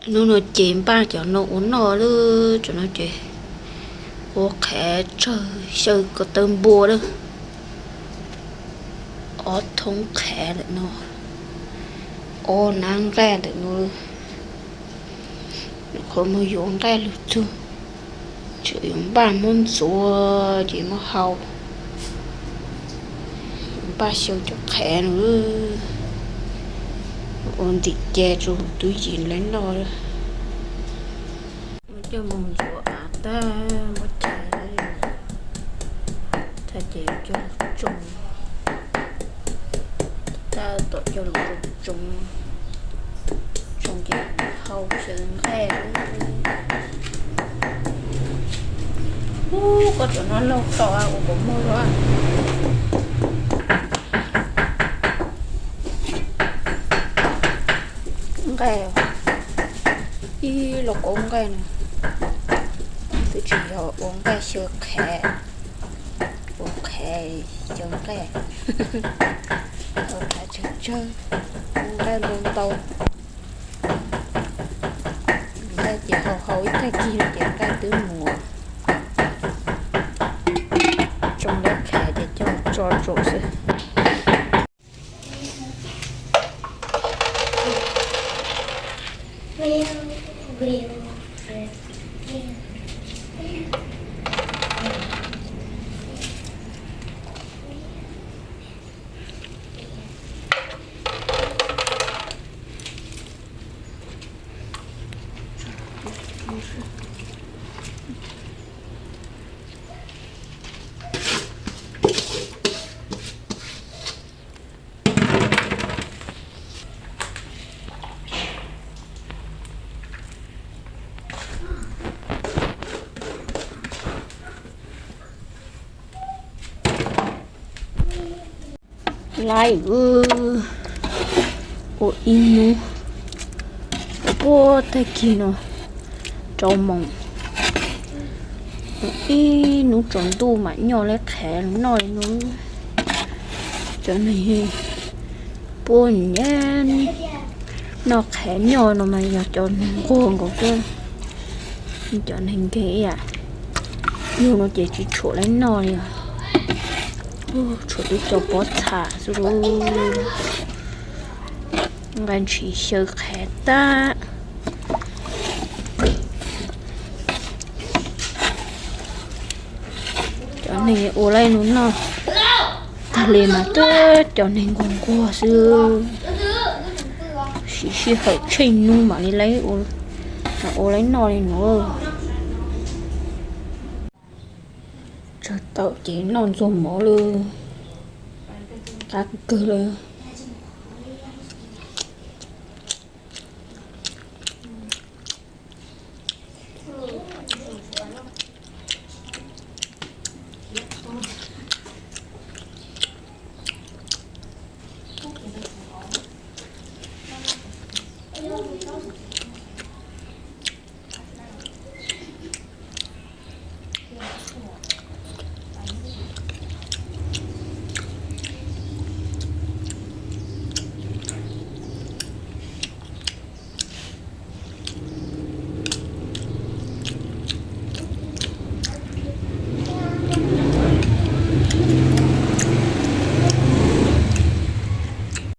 Hnub no ces npaj cov no ua noj lawm, cov no ces ua qhev tsawg xyaw ko taw npua lawm. Ob thoob qhev ntawm no, ob nab nqaij ntawm no, qhov muag yuav nqaij lug txug, tseem yuav npaj muab ntxuav ces muab hau, npaj xyaw cov qhev no ua ntim ce rau tub yim lawv noj. Muab coj mus ntxuav av tag muab cais, tag ces coj lug tsoo, tab tom coj lug tsoo, tsoo ces hau xyaw nqaij. Ub, koj cov no laug to ua kuv muag lawm. Nqaij, ib lauj kaub nqaij no, twb tsis yog ua nqaij xyaw qhev, ua qhev xyaw nqaij. Ua qhev tsawg tsawg, nqaij ntau ntau. Nqaij ces hau hau ib tag kis no ces nqaij twb muas, tsoo lawm qhev ces coj tso tsua xwb. Laib ua ib hnub, puag tag kis no rau moos, ib hnub tsaus ntuj mam nyoj lawm qhev noj li no. Cov neeg puag nyab noj qhev nyoj no mas yog cov neeg nquag nkaus xwb. Cov neeg nkeeg ib yam yus no ces tsis tshuam lawv noj li os. Tshuam tib co pob txha xwb lauj. Nqa ntshis xyaw qhev tag. Cov neeg ua laib no noj tag li mas twb cov neeg nquag nquag xwb. Siv sij hawm tsheej hnub mam li laib ua, ua laib noj li no. Tsawg tawm ces noj ntxuag mov lawm, qab kawg lawm.